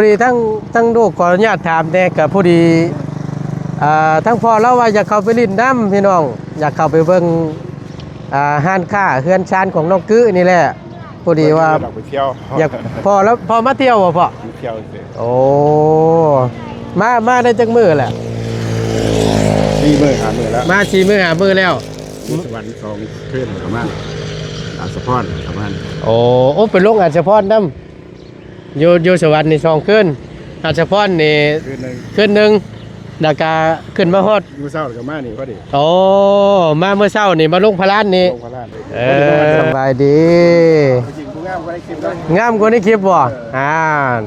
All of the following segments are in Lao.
ພໍດີທັງ ທັງລູກຂໍອະນຸຍາດຖາມແດ່ ກະພໍດີ ອ່າ ທັງພໍ່ລາວວ່າຢາກເຂົ້າໄປຫຼິ້ນນຳພີ່ນ້ອງ ຢາກເຂົ້າໄປເບິ່ງ ອ່າ ຮ້ານຄ້າເຮືອນຊານຂອງນ້ອງກື້ນີ້ແຫຼະ. ພໍດີວ່າ ບໍ່ໄດ້ໄປທ່ຽວ ຢາກ ພໍ່ລາວ ພໍ່ມາທ່ຽວບໍ່ພໍ່? ມາທ່ຽວຊື່. ໂອ້ ມາ ມາໄດ້ຈັກມື້ແລ້ວ? ສີ່ມື້ຫ້າມື້ແລ້ວ ມາສີ່ມື້ຫ້າມື້ແລ້ວ. ຢູ່ສະຫວັນສອງຄືນປະມານ ອາດສະພອນປະມານ. ໂອ້ ໂອ້ ໄປລົງອາດສະພອນນຳ ຢູ່ ຢູ່ສະຫວັນນີ້ສອງຄືນ ອາດສະພອນນີ້ຄືນໜຶ່ງ ຄືນໜຶ່ງ ແລ້ວກະຂຶ້ນມາຮອດ ມື້ເຊົ້າກະມານີ້ພໍດີ. ໂອ້ ມາມື້ເຊົ້ານີ້ມາລົງພະລານນີ້ ລົງພະລານ. ເອີ ສະບາຍດີ. ງາມກວ່າໃນຄລິບເນາະ ງາມກວ່າໃນຄລິບບໍ່? ເອີ ອ່ານ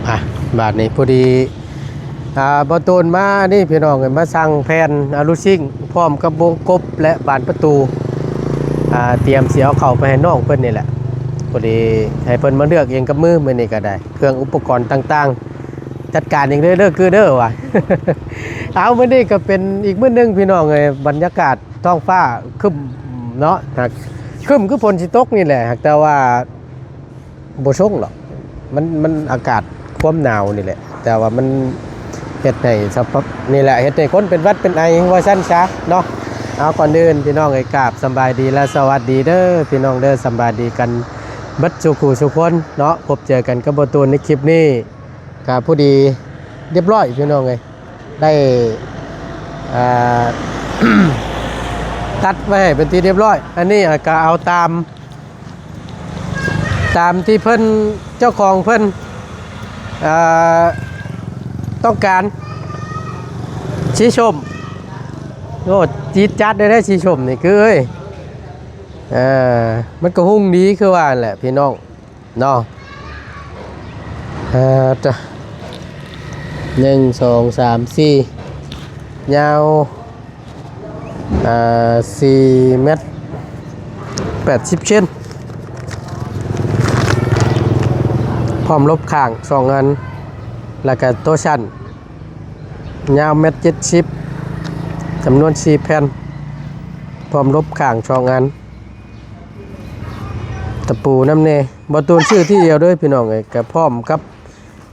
ອ່ະ ບາດນີ້ພໍດີ ອ່າ ບ່າວຕູນມານີ້ພີ່ນ້ອງເອີຍ ມາສັ່ງແຜ່ນອາລູຊິງພ້ອມກັບວົງກົບ ແລະ ບານປະຕູ ອ່າ ຕຽມຊິເອົາເຂົ້າໄປໃຫ້ນ້ອງເພິ່ນນີ້ແຫຼະ. ພໍດີໃຫ້ເພິ່ນມາເລືອກເອງກັບມື ມື້ນີ້ກະໄດ້ ເຄື່ອງອຸປະກອນຕ່າງໆ ຈັດການເອງເດີ ເດີ ຄືເດີວ່າ. ເອົາ ມື້ນີ້ກະເປັນອີກມື້ໜຶ່ງພີ່ນ້ອງເອີຍ ບັນຍາກາດທ້ອງຟ້າຄຶ້ມເນາະ ຫາກຄຶ້ມຄືຝົນຊິຕົກນີ້ແຫຼະ ຫາກແຕ່ວ່າບໍ່ຊົງດອກ ມັນ ມັນອາກາດຄວາມໜາວນີ້ແຫຼະ ແຕ່ວ່າມັນເຮັດໃຫ້ສະພາບນີ້ແຫຼະ ເຮັດໃຫ້ຄົນເປັນຫວັດເປັນໄອວ່າຊັ້ນຊະເນາະ. ເອົາ ກ່ອນອື່ນພີ່ນ້ອງເອີຍ ກາບສຳບາຍດີ ແລະ ສະຫວັດດີເດີພີ່ນ້ອງເດີ ສຳບາຍດີກັນເບິດສູ່ຄູ່ສູ່ຄົນເນາະ. ພົບເຈີກັນກັບບ່າວຕູນໃນຄລິບນີ້ ກະພໍດີຮຽບຮ້ອຍພີ່ນ້ອງເອີຍ ໄດ້ ອ່າ ຕັດໄວ້ໃຫ້ເປັນທີ່ຮຽບຮ້ອຍ. ອັນນີ້ ອ່າ ກະເອົາຕາມ ຕາມທີ່ເພິ່ນ ເຈົ້າຂອງເພິ່ນ ອ່າ ຕ້ອງການ ສີສົ້ມ. ໂອ້ ຈີດຈັດເລີຍເດ້ ສີສົ້ມນີ້ຄືເອີຍ. ເອີ ມັນກະຮຸ່ງດີຄືວ່າຫັ້ນແຫຼະພີ່ນ້ອງ ເນາະ. ເອີ ຕະ ໜຶ່ງ ສອງ ສາມ ສີ່ ຍາວ ເອີ ສີ່ແມັດແປດສິບເຊັນ ພ້ອມລົບຂ້າງສອງອັນ ແລ້ວກະໂຕຊັ້ນ ຍາວແມັດເຈັດສິບ ຈຳນວນສີ່ແຜ່ນ ພ້ອມລົບຂ້າງສອງອັນ ຕະປູນຳແດ່. ບ່າວຕູນຊື້ທີດຽວເດີພີ່ນ້ອງເອີຍ ກະພ້ອມກັບ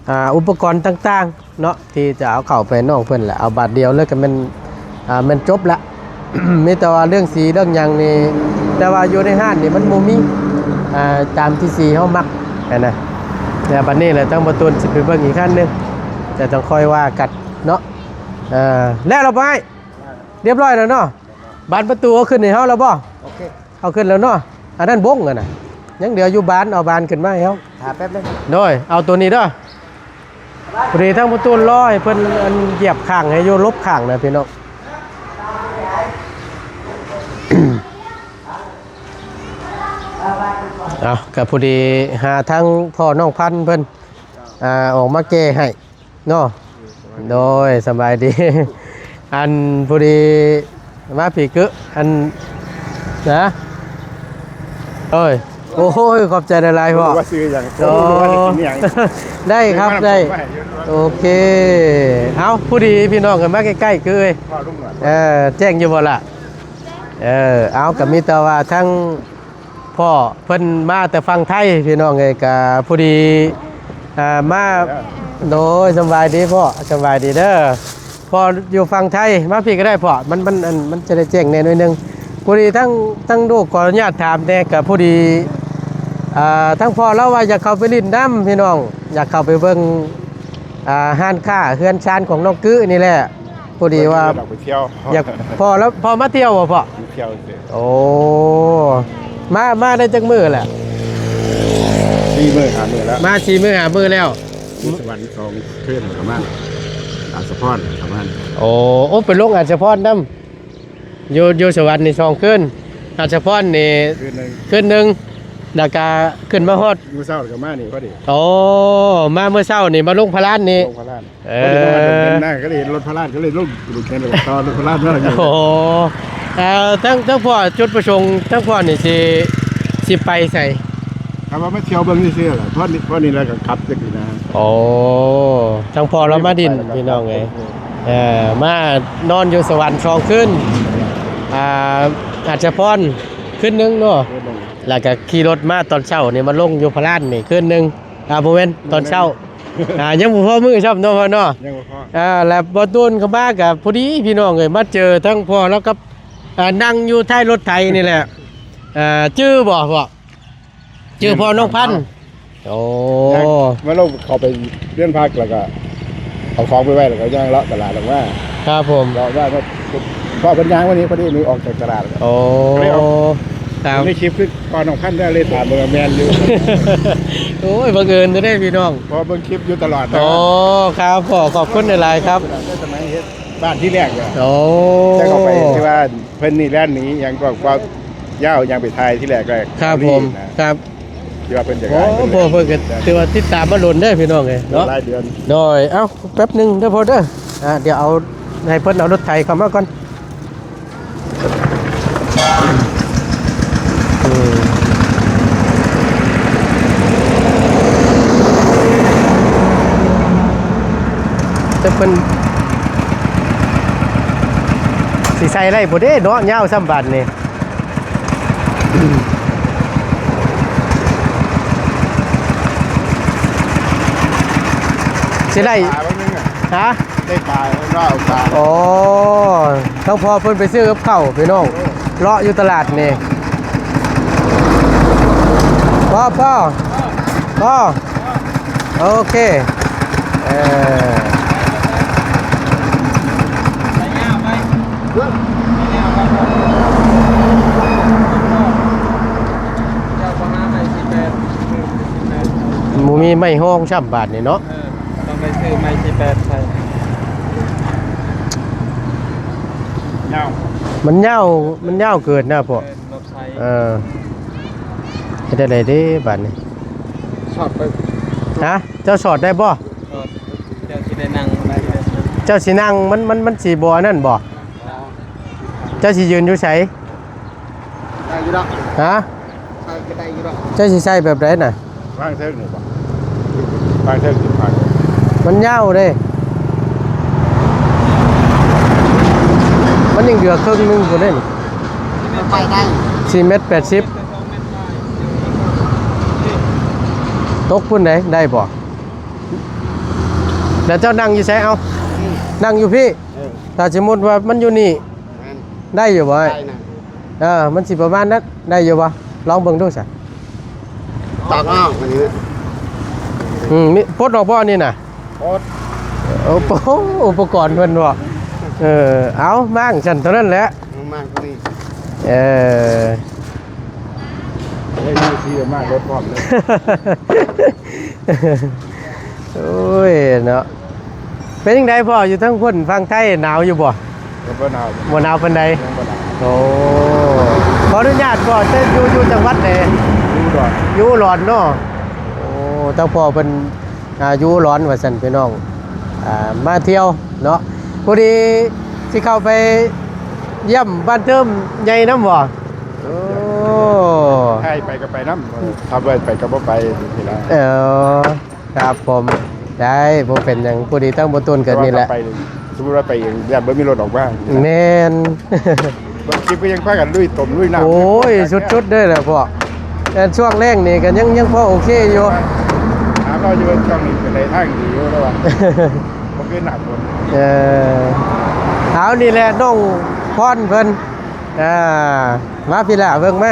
ອ່າ ອຸປະກອນຕ່າງໆເນາະ ທີ່ຈະເອົາເຂົ້າໄປໃຫ້ນ້ອງເພິ່ນແຫຼະ ເອົາບາດດຽວເລີຍກະແມ່ນ ອ່າ ແມ່ນຈົບລະ. ມີແຕ່ວ່າເລື່ອງສີເລື່ອງຫຍັງນີ້ ແຕ່ວ່າຢູ່ໃນຮ້ານນີ້ມັນບໍ່ມີ ອ່າ ຕາມທີ່ສີເຮົາມັກຫັ້ນນະ. ແຕ່ບາດນີ້ແຫຼະ ທາງບ່າວຕູນຊິໄປເບິ່ງອີກຄັນໜຶ່ງ ຈະຕ້ອງຄ່ອຍວ່າກັນເນາະ. ເອີ ແລ້ວລະບໍ່ອ້າຍ? ຮຽບຮ້ອຍແລ້ວເນາະ ບານປະຕູເອົາຂຶ້ນໃຫ້ເຮົາແລ້ວບໍ່? ໂອເຄ ເອົາຂຶ້ນແລ້ວເນາະ ອັນນັ້ນບົ້ງຫັ້ນນະ ຍັງເຫຼືອຢູ່ບານ ເອົາບານຂຶ້ນມາໃຫ້ເຮົາ ຖ້າແປັບໜຶ່ງ ໂດຍ ເອົາໂຕນີ້ເດີ. ພໍດີທາງປະຕູລໍໃຫ້ເພິ່ນ ອັນ ຢຽບຂ້າງໃຫ້ຢູ່ ລົບຂ້າງນະພີ່ນ້ອງ. ເອົາ ກະພໍດີຫາທາງພໍ່ນ້ອງພັນເພິ່ນ ອ່າ ອອກມາແກ້ໃຫ້ ເນາະ ໂດຍ ສະບາຍດີ. ອັນ ພໍດີມາພີ້ກຶ ອັນ ນະ ໂອ້ຍ ໂອ້ຍ ຂອບໃຈຫຼາຍໆພໍ່ ບໍ່ຮູ້ວ່າຊື່ຫຍັງ ໂອ້ ບໍ່ຮູ້ວ່າຈະກິນຫຍັງ ໄດ້ຄັບ ໄດ້ ໂອເຄ. ເອົາ ພໍດີພີ່ນ້ອງເອີຍ ມາໃກ້ໆ ຄືເອີຍ ເອີ ແຈ້ງຢູ່ບໍ່ລະ? ເອີ ເອົາ ກະມີແຕ່ວ່າທັງ ພໍ່ເພິ່ນມາແຕ່ຝັ່ງໄທພີ່ນ້ອງເອີຍ ກະພໍດີ ອ່າ ມາ ໂດຍ ສະບາຍດີພໍ່ ສະບາຍດີເດີ ພໍ່ຢູ່ຝັ່ງໄທ ມາພີ້ກະໄດ້ພໍ່ ມັນ ມັນ ອັນ ມັນຈະໄດ້ແຈ້ງແດ່ໜ້ອຍໜຶ່ງ. ພໍດີທັງ ທັງລູກຂໍອະນຸຍາດຖາມແດ່ ກະພໍດີ ອ່າ ທັງພໍ່ລາວວ່າຢາກເຂົ້າໄປຫຼິ້ນນຳພີ່ນ້ອງ ຢາກເຂົ້າໄປເບິ່ງ ອ່າ ຮ້ານຄ້າເຮືອນຊານຂອງນ້ອງກື້ນີ້ແຫຼະ. ພໍດີວ່າ ບໍ່ໄດ້ໄປທ່ຽວ ຢາກ ພໍ່ລາວ ພໍ່ມາທ່ຽວບໍ່ພໍ່? ມາທ່ຽວຊື່. ໂອ້ ມາ ມາໄດ້ຈັກມື້ແລ້ວ? ສີ່ມື້ຫ້າມື້ແລ້ວ ມາສີ່ມື້ຫ້າມື້ແລ້ວ ຢູ່ສະຫວັນສອງຄືນປະມານ ອາດສະພອນປະມານ. ໂອ້ ໂອ້ ໄປລົງອາດສະພອນນຳ ຢູ່ ຢູ່ສະຫວັນນີ້ສອງຄືນ ອາດສະພອນນີ້ຄືນໜຶ່ງ ຄືນໜຶ່ງ ແລ້ວກະຂຶ້ນມາຮອດ ມື້ເຊົ້າກະມານີ້ພໍດີ. ໂອ້ ມາມື້ເຊົ້ານີ້ມາລົງພະລານນີ້ ລົງພະລານ. ເອີ ພໍດີມາເຫັນນະ ກະເລີຍເຫັນລົດພະລານ ກະເລີຍລົງ ລົງແຂ່ງຕໍ່ລົດພະລານມາ. ໂອ້ ເອີ ທັງ ທັງພໍ່ ຈຸດປະສົງທັງພໍ່ນີ້ຊິ ຊິໄປໃສ? ວ່າມາທ່ຽວເບິ່ງຊື່ໆລະ ພໍນີ້ ພໍນີ້ແລ້ວກໍກັບຈັກນີ້ນະ. ໂອ້ ທັງພໍ່ລາວມາດິນພີ່ນ້ອງເອີຍ. ເອີ ມານອນຢູ່ສະຫວັນສອງຄືນ ອ່າ ອາດສະພອນຄືນໜຶ່ງເນາະ ຄືນໜຶ່ງ ແລ້ວກໍຂີ່ລົດມາຕອນເຊົ້ານີ້ ມາລົງຢູ່ພະລານນີ້ຄືນໜຶ່ງ. ອ່າ ບໍ່ແມ່ນຕອນເຊົ້າ ອ່າ ຍັງບໍ່ພໍມື້ຊ້ຳເນາະພໍ່ເນາະ ຍັງບໍ່ພໍ. ອ່າ ແລ້ວບໍ່ດົນເຂົ້າມາກໍພໍດີພີ່ນ້ອງເອີຍ ມາເຈີທັງພໍ່ລາວກັບ ອ່າ ນັ່ງຢູ່ທ້າຍລົດໄຖນີ້ແຫຼະ. ອ່າ ຈື່ບໍ່ພໍ່? ຈື່ພໍ່ນ້ອງພັນ. ໂອ້ ມາລົງເຂົ້າໄປເຮືອນພັກ ແລ້ວກໍເອົາຂອງໄປໄວ້ ແລ້ວກໍຍ່າງເລາະຕະຫຼາດອອກມາ. ຄັບຜົມ ເລາະມາ ເພາະເພິ່ນຍ່າງມານີ້ ພໍດີນີ້ອອກຈາກຕະຫຼາດ. ໂອ້ ເລີຍເອົາ ຄັບ ໃນຄລິບຄືພໍ່ນ້ອງພັນເລີຍຖາມເບິ່ງວ່າແມ່ນຢູ່. ໂອ້ຍ ບັງເອີນເດ້ພີ່ນ້ອງ ເພາະເບິ່ງຄລິບຢູ່ຕະຫຼອດນະ. ໂອ້ ຄັບ ຂໍຂອບຄຸນຫຼາຍໆຄັບ. ແຕ່ສະໄໝເຮັດບ້ານທີແລກເລີຍ. ໂອ້ ແຕ່ເຂົ້າໄປທີ່ວ່າ ເພິ່ນນີ້ແລ່ນໜີຫຍັງກໍ ກໍຍາວຫຍັງໄປຖ່າຍທີແລກກໍ ຄັບຜົມ ນີ້ນະ ຄັບ ທີ່ວ່າເພິ່ນຈະ ໂອ້ ເພິ່ນກໍຖືວ່າຕິດຕາມມາດົນເດີພີ່ນ້ອງເອີຍເນາະ ຫຼາຍເດືອນ. ໂດຍ ເອົ້າ ແປັບໜຶ່ງເດີພໍ່ເດີ ອ່າ ດຽວເອົາ ໃຫ້ເພິ່ນເອົາລົດໄຖເຂົ້າມາກ່ອນ. ອືມ ແຕ່ເພິ່ນ ຊິໃສ່ໄດ້ບໍ່ເດ້ເນາະ ຍາວສ່ຳບາດນີ້ ຊິໄດ້ ປາເບິ່ງໜຶ່ງອະ ຮະ ໄດ້ປາເນາະ ເອົາປາ. ໂອ້ ທັງພໍ່ເພິ່ນໄປຊື້ກັບເຂົ້າພີ່ນ້ອງ ເລາະຢູ່ຕະຫຼາດນີ້ ພໍ ພໍ ພໍ ໂອເຄ ເອີ ບໍ່ມີໄມ້ຮອງຊ້ຳບາດນີ້ເນາະ ເອີ ຕ້ອງໄດ້ຊື້ໄມ້ສີ່ແປດໃສ່ ຍາວ ມັນຍາວ ມັນຍາວເກີນນະພໍ່. ເອີ ເຮັດຈັ່ງໃດເດ້ບາດນີ້ ສອດໄປ ຮະ ເຈົ້າສອດໄດ້ບໍ່? ສອດ ເຈົ້າຊິໄດ້ນັ່ງ ເຈົ້າຊິນັ່ງ ມັນ ມັນ ມັນຊິບໍ່ອັນນັ້ນບໍ່? ເຈົ້າຊິຢືນຢູ່ໃສ? ໄດ້ຢູ່ດອກ ຮະ ໃສ່ກໍໄດ້ຢູ່ດອກ ເຈົ້າຊິໃສ່ແບບໃດນະ? ວາງເທິງນີ້ບໍ່? ວາງເທິງຊິພັງ ມັນຍາວເດ້ ມັນຍັງເຫຼືອເຄິ່ງໜຶ່ງພຸ້ນເດ້ນີ້ ໄປໄດ້ ສີ່ແມັດແປດສິບ ຕົກພຸ້ນໃດ໋ ໄດ້ບໍ່? ແລ້ວເຈົ້ານັ່ງຢູ່ໃສ? ເອົ້າ ນັ່ງຢູ່ພີ້ ເອີ ຖ້າສົມມຸດວ່າມັນຢູ່ນີ້ ແມ່ນ ໄດ້ຢູ່ບໍ່ອ້າຍ? ໄດ້ນະ ເອີ ມັນຊິປະມານນັ້ນ ໄດ້ຢູ່ບໍ່? ລອງເບິ່ງດູຊະ ຕາກອອກອັນນີ້ ອືມ ມີ ປົດອອກບໍ່ອັນນີ້ນະ? ປົດ ໂອ້ໂຫ ອຸປະກອນເພິ່ນບໍ່? ເອີ ເອົາ ມ້າງຊັ້ນເທົ່ານັ້ນແຫຼະ ມ້າງຕົວນີ້ ເອີ ໄດ້ຢູ່ທີ່ມ້າງລົດພ້ອມເລີຍ. ໂອ້ຍເນາະ ເປັນຈັ່ງໃດພໍ່ ຢູ່ທາງພຸ້ນຝັ່ງໄທໜາວຢູ່ບໍ່? ກໍບໍ່ໜາວ ບໍ່ໜາວປານໃດ ຍັງບໍ່ໜາວ. ໂອ້ ຂໍອະນຸຍາດພໍ່ ເຈົ້າຢູ່ ຢູ່ຈັງຫວັດໃດ? ຢູ່ອຸດອນ ຢູ່ອຸດອນເນາະ. ໂອ້ ທາງພໍ່ເພິ່ນ ອ່າ ຢູ່ອຸດອນວ່າຊັ້ນພີ່ນ້ອງ ອ່າ ມາທ່ຽວເນາະ ພໍດີຊິເຂົ້າໄປຢ້ຽມບ້ານເຕີມໃຫຍ່ນຳບໍ່? ໂອ້ ໃຫ້ໄປກໍໄປນຳ ຖ້າບໍ່ໃຫ້ໄປກໍບໍ່ໄປນີ້ລະ. ເອີ ຄັບຜົມ ໄດ້ ບໍ່ເປັນຫຍັງ ພໍດີທາງບໍ່ຕຸນກໍນີ້ແຫຼະ ແຕ່ວ່າຖ້າໄປ ສົມມຸດວ່າໄປເອງ ຢ້ານບໍ່ມີລົດອອກມາ. ແມ່ນ ເບິ່ງຄລິບກໍຍັງພາກັນລຸຍຕົມລຸຍນ້ຳ ໂອ້ຍ ສຸດໆເດີລະພໍ່. ແຕ່ຊ່ວງແລ້ງນີ້ກໍຍັງ ຍັງພໍໂອເຄຢູ່ ຖາມລາວຢູ່ວ່າຊ່ວງນີ້ເປັນໃດ ທາງດີຢູ່ລາວວ່າ ບໍ່ຄືໜ້າຝົນ. ເອີ ເອົາ ນີ້ແຫຼະນ້ອງພອນເພິ່ນ ອ່າ ມາພີ້ລະ ເບິ່ງມາ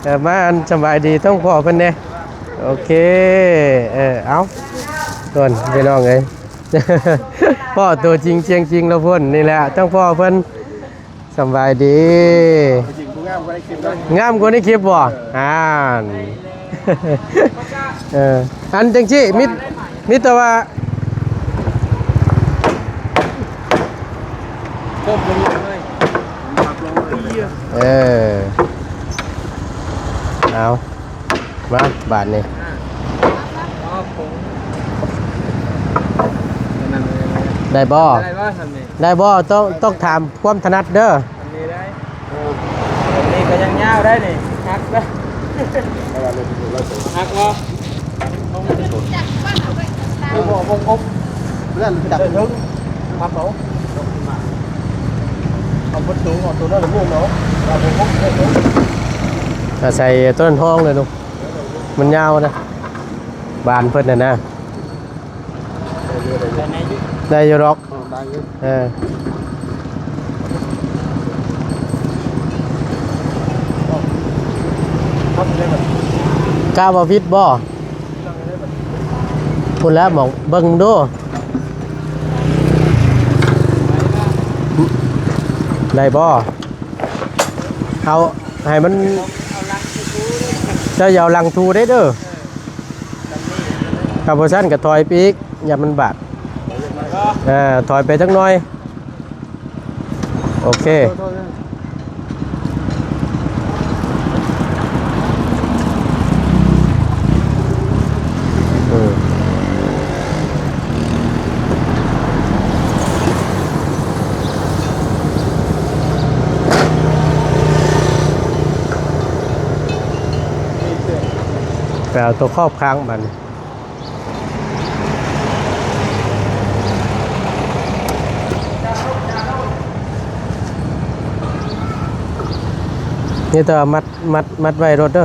ເອີ ມາອັນສະບາຍດີທັງພໍ່ເພິ່ນແດ່. ໂອເຄ ເອີ ເອົາ ເພິ່ນ ພີ່ນ້ອງເອີຍ ພໍ່ໂຕຈິງສຽງຈິງລະພຸ້ນ ນີ້ແຫຼະ ທັງພໍ່ເພິ່ນ ສະບາຍດີ ງາມກວ່າໃນຄລິບບໍ່? ອ່ານ ເອີ ອັນຈັ່ງຊີ້ ມີ ມີແຕ່ວ່າ ເອີ ເອົາ ມາບາດນີ້ ອ່າ ອໍ ຜົງ ໄດ້ບໍ່? ໄດ້ບໍ່ ໄດ້ບໍ່? ຕ້ອງ ຕ້ອງຖາມຄວາມຖະໜັດເດີ ອັນນີ້ໄດ້ ເອີ ອັນນີ້ກໍຍັງຍາວໄດ້ນີ້ ຫັກເດີ ແຕ່ວ່າລົດ ຮັກບໍ່? ບໍ່ ບໍ່ຄົບ ເພື່ອນຈັບເທິງ ພັບເອົາ ເອົາປະຕູ ເອົາໂຕນັ້ນລະໂມ່ເນາະ ເອົາບໍ່ຄົບ ອາໄສໂຕນັ້ນຮອງເລີຍລູກ ມັນຍາວນະ ບານເພິ່ນນະນະ. ໄດ້ຢູ່ດອກ ເອີ ກະວ່າວິດບໍ່? ພຸ້ນແຫຼະ ໝອງເບິ່ງດູ ໄດ້ບໍ່? ເອົາໃຫ້ມັນ ເຈົ້າຢ່າເອົາຫຼັງຖູເດ້ເດີ. ຖ້າບໍ່ຊັ້ນກໍຖອຍໄປອີກ ຢ້ານມັນບາດ ເອີ ຖອຍໄປຈັກໜ່ອຍ. ໂອເຄ ອືມ. ໄປເອົາຕົວຂອບຂ້າງບາດນີ້ ນີ້ແຕ່ວ່າມັດ ມັດ ມັດໄວ້ໂລດເດີ.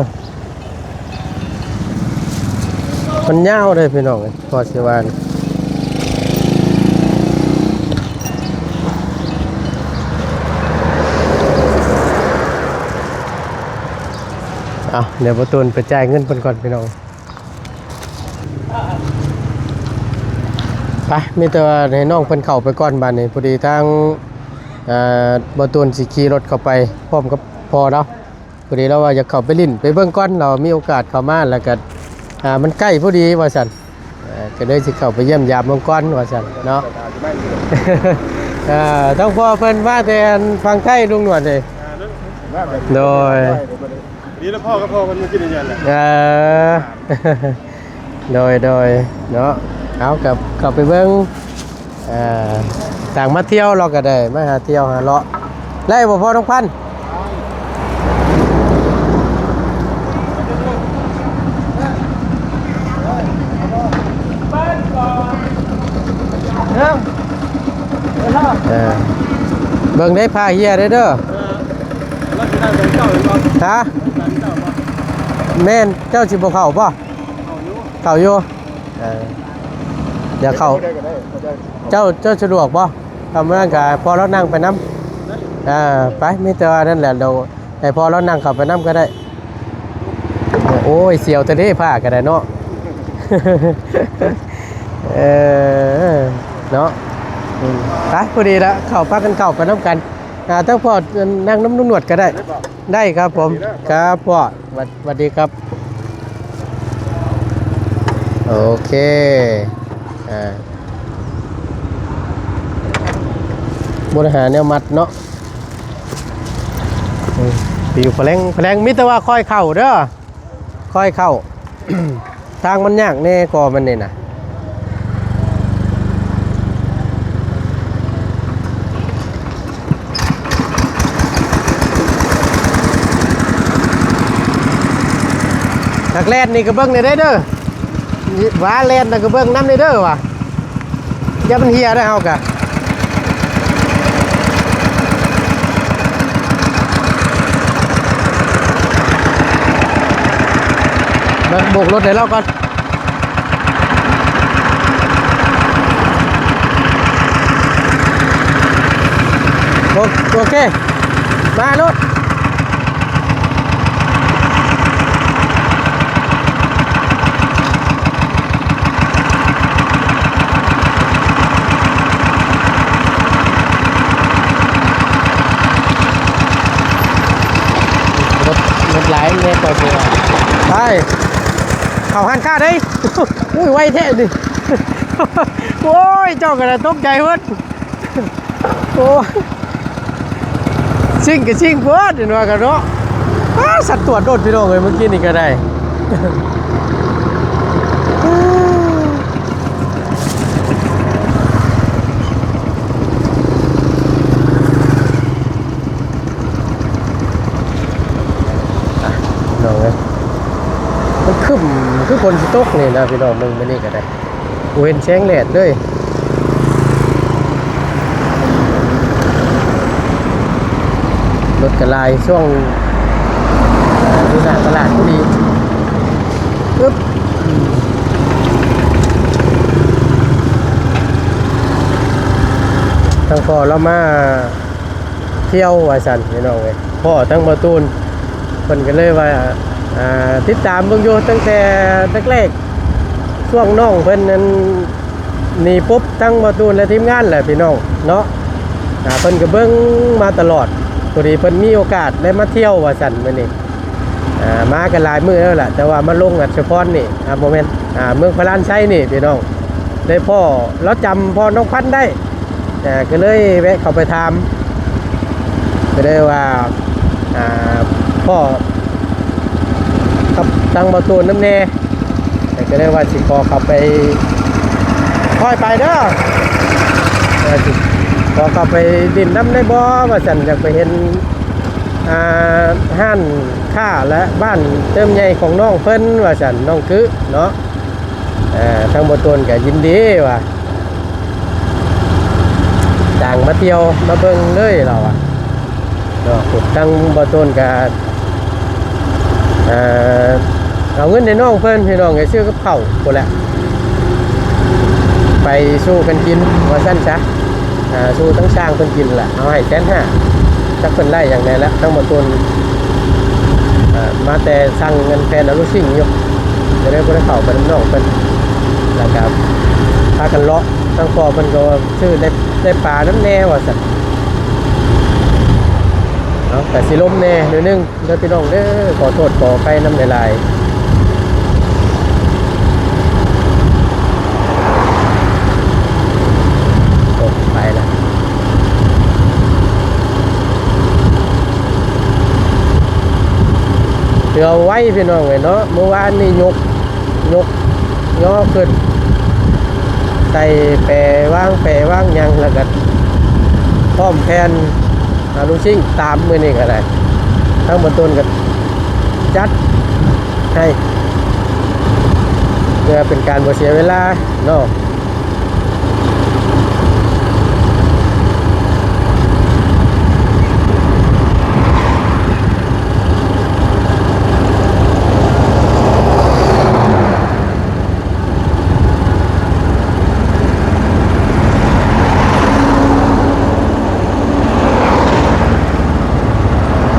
ມັນຍາວເດ້ພີ່ນ້ອງເອີຍ ພໍຊິວ່ານີ້ ເອົາ ດຽວບໍ່ຕູນໄປຈ່າຍເງິນເພິ່ນກ່ອນພີ່ນ້ອງ. ໄປ ມີແຕ່ວ່າໃຫ້ນ້ອງເພິ່ນເຂົ້າໄປກ່ອນບາດນີ້ ພໍດີທາງ ເອີ ບໍ່ຕູນຊິຂີ່ລົດເຂົ້າໄປພ້ອມກັບພໍ່ລາວ. ພໍດີລາວວ່າຢາກເຂົ້າໄປຫຼິ້ນໄປເບິ່ງກ່ອນ ລາວມີໂອກາດເຂົ້າມາ ແລ້ວກໍ ອ່າ ມັນໃກ້ພໍດີວ່າຊັ້ນ ເອີ ກໍເລີຍຊິເຂົ້າໄປຢ້ຽມຢາມເບິ່ງກ່ອນວ່າຊັ້ນເນາະ. ເອີ ທາງພໍ່ເພິ່ນມາແຕ່ຝັ່ງໄທ ລຸງໜວດເດ້. ໂດຍ ນີ້ລະພໍ່ກັບພໍ່ເພິ່ນມາກິນນຳກັນແຫຼະ. ເອີ ໂດຍ ໂດຍ ເນາະ ເອົາ ກັບເຂົ້າໄປເບິ່ງ ເອີ ຕ່າງມາທ່ຽວເລາະກໍໄດ້ ມາຫາທ່ຽວຫາເລາະ ໄດ້ບໍ່ພໍ່ທອງພັນ? ເອີ ເບິ່ງໄດ້ຜ້າເຫ່ຍໄດ້ເດີ ຮະ? ແມ່ນ ເຈົ້າຊິບໍ່ເຂົ້າບໍ່? ເຂົ້າຢູ່ ເອີ ດຽວເຂົ້າ ເຈົ້າ ເຈົ້າສະດວກບໍ່? ຖ້າມື້ນັ້ນກໍພໍ່ລາວນັ່ງໄປນຳ ເອີ ໄປ ມີແຕ່ວ່ານັ້ນແຫຼະ ດຽວໃຫ້ພໍ່ລາວນັ່ງເຂົ້າໄປນຳກໍໄດ້. ໂອ້ຍ ສຽວແທ້ເດ້ ຜ້າກໍໄດ້ເນາະ ເອີ ເນາະ ອືມ ໄປ ພໍດີລະ ເຂົ້າ ພາກັນເຂົ້າໄປນຳກັນ ອ່າ ທາງພໍ່ນັ່ງນຳລຸງໜວດກໍໄດ້ ໄດ້ ໄດ້ຄັບຜົມ ຄັບພໍ່ ຫວັດ ຫວັດດີຄັບ ໂອເຄ ອ່າ ບໍ່ໄດ້ຫາແນວມັດເນາະ ອືມ ປິວພະແລງ ພະແລງ ມີແຕ່ວ່າຄ່ອຍເຂົ້າເດີ ຄ່ອຍເຂົ້າ ທາງມັນຍາກແດ່ກໍມັນນີ້ນະ ນັກແລ່ນນີ້ກໍເບິ່ງແດ່ເດີ ວ່າແລ່ນນະກໍເບິ່ງນຳແດ່ເດີວ່າ ຢ່າມັນເຫ່ຍເດີເຮົາກະ ມາໂບກລົດໃຫ້ລາວກ່ອນ ໂອ ໂອເຄ ມາໂລດ. ລົດ ລົດຫຼາຍແນ່ ຂ້ອຍຊິວ່າ ໄປ ເຂົ້າຮ້ານຄ້າເດ້. ໂອ້ຍ ໄວແທ້ນີ້ ໂອ້ຍ ເຈົ້າກໍໄດ້ຕົກໃຈເບິດ. ໂອ້ຍ ຊິງກໍຊິງໂພດ ເຫັນວ່າກັນເນາະ. ອ້າ ສັດຕວດໂດດ ພີ່ນ້ອງເອີຍ ມື້ກີ້ນີ້ກໍໄດ້. ພີ່ນ້ອງເອີຍ ມັນຄ ຄຶ້ມ ຄືຝົນຊິຕົກນີ້ນະພີ່ນ້ອງ. ເບິ່ງມື້ນີ້ກໍໄດ້ ບໍ່ເຫັນແສງແດດເລີຍ. ລົດກໍຫຼາຍ ຊ່ວງ ເອີ ຢູ່ໜ້າຕະຫຼາດພໍດີ. ປຶບ ທາງພໍ່ລາວມາ ທ່ຽວວ່າຊັ້ນພີ່ນ້ອງເອີຍ. ພໍ້ທັງບ່າວຕູນ ເພິ່ນກໍເລີຍວ່າ ອ່າ ຕິດຕາມເບິ່ງຢູ່ຕັ້ງແຕ່ແລກໆ ຊ່ວງນ້ອງເພິ່ນນັ້ນໜີປົບທັງບ່າວຕູນ ແລະ ທີມງານແຫຼະພີ່ນ້ອງເນາະ. ອ່າ ເພິ່ນກໍເບິ່ງມາຕະຫຼອດ ພໍດີເພິ່ນມີໂອກາດໄດ້ມາທ່ຽວວ່າຊັ້ນມື້ນີ້. ອ່າ ມາກັນຫຼາຍມື້ແລ້ວລະ ແຕ່ວ່າມາລົງອັດສະພອນນີ້ ອ່າ ບໍ່ແມ່ນ ອ່າ ເມືອງພະລານໄຊນີ້ພີ່ນ້ອງ. ໄດ້ພໍ້ ລາວຈຳພໍ່ນ້ອງພັນໄດ້ ອ່າ ກໍເລີຍແວະເຂົ້າໄປຖາມ ກໍເລີຍວ່າ ອ່າ ພໍ້ກັບທາງບ່າວຕູນນຳແດ່ ກໍເລີຍວ່າຊິຂໍເຂົ້າໄປ ຄ່ອຍໄປເດີ ເອີ ຊິຂໍເຂົ້າໄປຫຼິ້ນນຳໄດ້ບໍ່ ວ່າຊັ້ນ. ຢາກໄປເຫັນ ອ່າ ຮ້ານຄ້າ ແລະ ບ້ານເຕີມໃຫຍ່ຂອງນ້ອງເພິ່ນວ່າຊັ້ນ ນ້ອງກຶເນາະ. ເອີ ທາງບ່າວຕູນກໍຍິນດີວ່າ ຈ້າງມາທ່ຽວມາເບິ່ງເລີຍລາວວ່າເນາະ. ທາງບ່າວຕູນກໍ ເອີ ເອົາເງິນໃຫ້ນ້ອງເພິ່ນ ພີ່ນ້ອງເອີຍ ຊື້ກັບເຂົ້າພຸ້ນແຫຼະ ໄປສູ່ກັນກິນວ່າຊັ້ນຊະ. ອ່າ ສູ່ທາງຊ່າງເພິ່ນກິນລະ ເອົາໃຫ້ແສນຫ້າ ຈັກເພິ່ນໄລ່ຫຍັງແດ່ລະ. ທາງບ່າວຕູນ ອ່າ ມາແຕ່ສັ່ງເງິນແຜ່ນອາລູຊິງຢູ່ ກໍເລີຍບໍ່ໄດ້ເຂົ້າໄປນຳນ້ອງເພິ່ນ ແລ້ວກໍພາກັນເລາະ. ທາງພໍ່ເພິ່ນກໍວ່າຊື້ໄດ້ ໄດ້ປານຳແດ່ວ່າຊັ້ນ. ເອົາ ກໍຊິລົມແດ່ໜ້ອຍໜຶ່ງ ເດີພີ່ນ້ອງເດີ ຂໍໂທດຂໍອະໄພນຳຫຼາຍໆ. ໂອ້ ໄປລະ ເຮືອໄວພີ່ນ້ອງເອີຍເນາະ. ມື້ວານນີ້ຍົກ ຍົກຍໍຂຶ້ນ ໃສ່ແປວາງ ແປວາງຫຍັງ ແລ້ວກໍພ້ອມແຜ່ນ ອາລູຊິງຕາມ. ມື້ນີ້ກໍໄດ້ ທາງບ່າວຕູນກໍຈັດໃຫ້ ເພື່ອເປັນການບໍ່ເສຍເວລາເນາະ.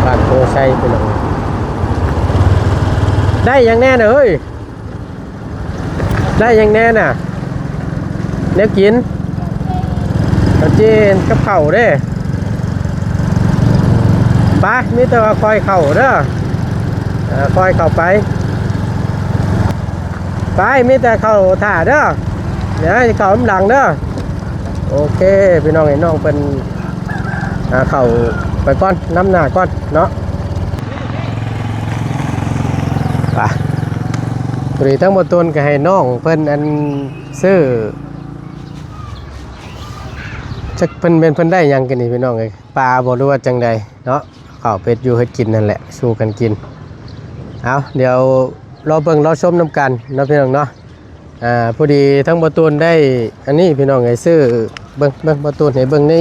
ບ້ານໂພໄຊພີ່ນ້ອງ. ໄດ້ຫຍັງແດ່ນະເຮີ້ຍ? ໄດ້ຫຍັງແດ່ນະ? ແນວກິນ ເຂົ້າຈີ່ກັບເຂົ້າເດ້. ໄປ ມີແຕ່ວ່າຄ່ອຍເຂົ້າເດີ ເອີ ຄ່ອຍເຂົ້າໄປ. ໄປ ມີແຕ່ເຂົ້າຖ້າເດີ ຢ່າໃຫ້ເຂົ້ານຳຫຼັງເດີ. ໂອເຄ ພີ່ນ້ອງເອີຍ ນ້ອງເພິ່ນ ອ່າ ເຂົ້າໄປກ່ອນ ນຳໜ້າກ່ອນເນາະ. ໄປ ພໍດີທາງບ່າວຕູນກໍໃຫ້ນ້ອງເພິ່ນ ອັນ ຊື້ ຈັກເພິ່ນແມ່ນເພິ່ນໄດ້ຫຍັງກັນນີ້ພີ່ນ້ອງເອີຍ ປາບໍ່ ຫຼືວ່າຈັ່ງໃດເນາະ. ເຂົ້າເຮັດຢູ່ເຮັດກິນນັ້ນແຫຼະ ສູ່ກັນກິນ. ເອົາ ດຽວລໍເບິ່ງລໍຊົມນຳກັນເນາະພີ່ນ້ອງເນາະ. ອ່າ ພໍດີທາງບ່າວຕູນໄດ້ອັນນີ້ພີ່ນ້ອງເອີຍ ຊື້ ເບິ່ງ ເບິ່ງ ບ່າວຕູນໃຫ້ເບິ່ງໃນ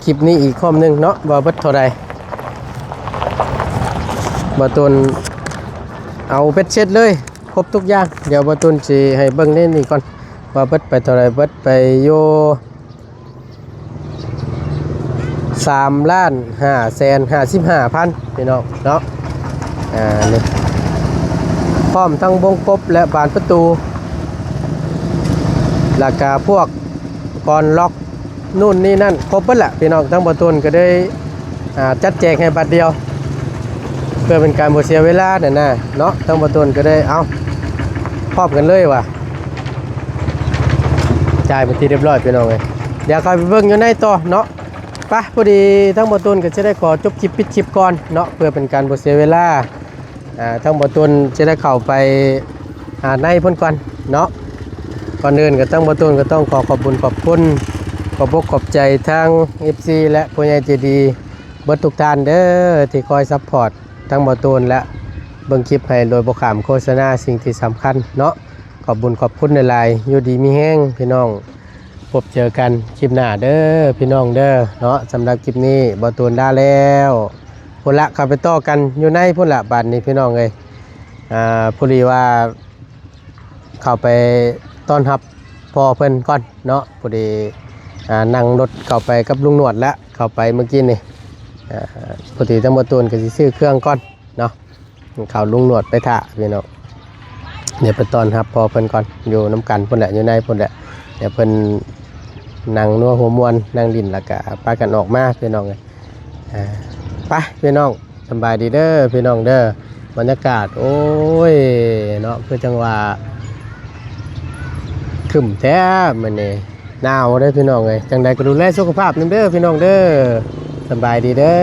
ຄລິບນີ້ອີກຮອບໜຶ່ງເນາະ ວ່າເບິດເທົ່າໃດ. ບ່າວຕູນເອົາເບັດເສັດເລີຍ ຄົບທຸກຢ່າງ. ດຽວບ່າວຕູນຊິໃຫ້ເບິ່ງໃນນີ້ກ່ອນ ວ່າເບິດໄປເທົ່າໃດ. ເບິດໄປຢູ່ ສາມລ້ານຫ້າແສນຫ້າສິບຫ້າພັນ ພີ່ນ້ອງເນາະ. ອ່າ ນີ້ ພ້ອມທັງວົງກົບ ແລະ ບານປະຕູ ແລ້ວກະພວກກອນລັອກ ນູ້ນນີ້ນັ້ນ ຄົບເບິດແຫຼະພີ່ນ້ອງ. ທາງບ່າວຕູນກໍໄດ້ ອ່າ ຈັດແຈກໃຫ້ບາດດຽວ ເພື່ອເປັນການບໍ່ເສຍເວລານັ້ນນະເນາະ. ທາງບ່າວຕູນກໍໄດ້ ເອົາ ພ້ອມກັນເລີຍວ່າ ຈ່າຍເປັນທີ່ຮຽບຮ້ອຍພີ່ນ້ອງເອີຍ. ດຽວເຂົ້າໄປເບິ່ງຢູ່ໃນຕໍ່ເນາະ. ໄປ ພໍດີທາງບ່າວຕູນກໍຈະໄດ້ຂໍຈົບຄລິບ ປິດຄລິບກ່ອນເນາະ ເພື່ອເປັນການບໍ່ເສຍເວລາ. ອ່າ ທາງບ່າວຕູນຈະໄດ້ເຂົ້າໄປ ອ່າ ໃນພຸ້ນກ່ອນເນາະ. ກ່ອນອື່ນກໍທາງບ່າວຕູນກໍຕ້ອງຂໍຂອບບຸນຂອບຄຸນ ຂອບອົກຂອບໃຈທາງເອັຟຊີ ແລະ ຜູ້ໃຫຍ່ໃຈດີເບິດທຸກທ່ານເດີ ທີ່ຄອຍຊັບພອດ ທັງບ່າວຕູນ ແລະ ເບິ່ງຄລິບໃຫ້ໂດຍບໍ່ຂ້າມໂຄສະນາສິ່ງທີ່ສຳຄັນເນາະ. ຂອບບຸນຂອບຄຸນຫຼາຍໆ ຢູ່ດີມີແຮງພີ່ນ້ອງ. ພົບເຈີກັນຄລິບໜ້າເດີພີ່ນ້ອງເດີເນາະ. ສຳລັບຄລິບນີ້ ບໍ່ຕູນລາແລ້ວ. ພຸ້ນລະ ເຂົ້າໄປຕໍ່ກັນຢູ່ໃນພຸ້ນລະ ບາດນີ້ພີ່ນ້ອງເອີຍ. ອ່າ ພໍດີວ່າເຂົ້າໄປຕ້ອນຮັບພໍ່ເພິ່ນກ່ອນເນາະ. ພໍດີ ອ່າ ນັ່ງລົດເຂົ້າໄປກັບລຸງໜວດລະ ເຂົ້າໄປມື້ກີ້ນີ້. ອ່າ ພໍດີທາງບໍ່ຕູນກໍຊິຊື້ເຄື່ອງກ່ອນເນາະ. ເຂົ້າລຸງໜວດໄປຖ້າພີ່ນ້ອງ. ດຽວໄປຕ້ອນຮັບພໍ່ເພິ່ນກ່ອນ ຢູ່ນຳກັນພຸ້ນແຫຼະ ຢູ່ໃນພຸ້ນແຫຼະ. ດຽວເພິ່ນນັ່ງນົວຫົວມ່ວນ ນັ່ງຫຼິ້ນ ແລ້ວກະພາກັນອອກມາພີ່ນ້ອງເອີຍ. ອ່າ ໄປພີ່ນ້ອງ ສຳບາຍດີເດີພີ່ນ້ອງເດີ. ບັນຍາກາດ ໂອ້ຍເນາະ ຄືຈັ່ງວ່າຄຶ້ມແທ້ມື້ນີ້ ໜາວເດີພີ່ນ້ອງເອີຍ. ຈັ່ງໃດກໍດູແລສຸຂະພາບນຳເດີພີ່ນ້ອງເດີ. ສຳບາຍດີເດີ.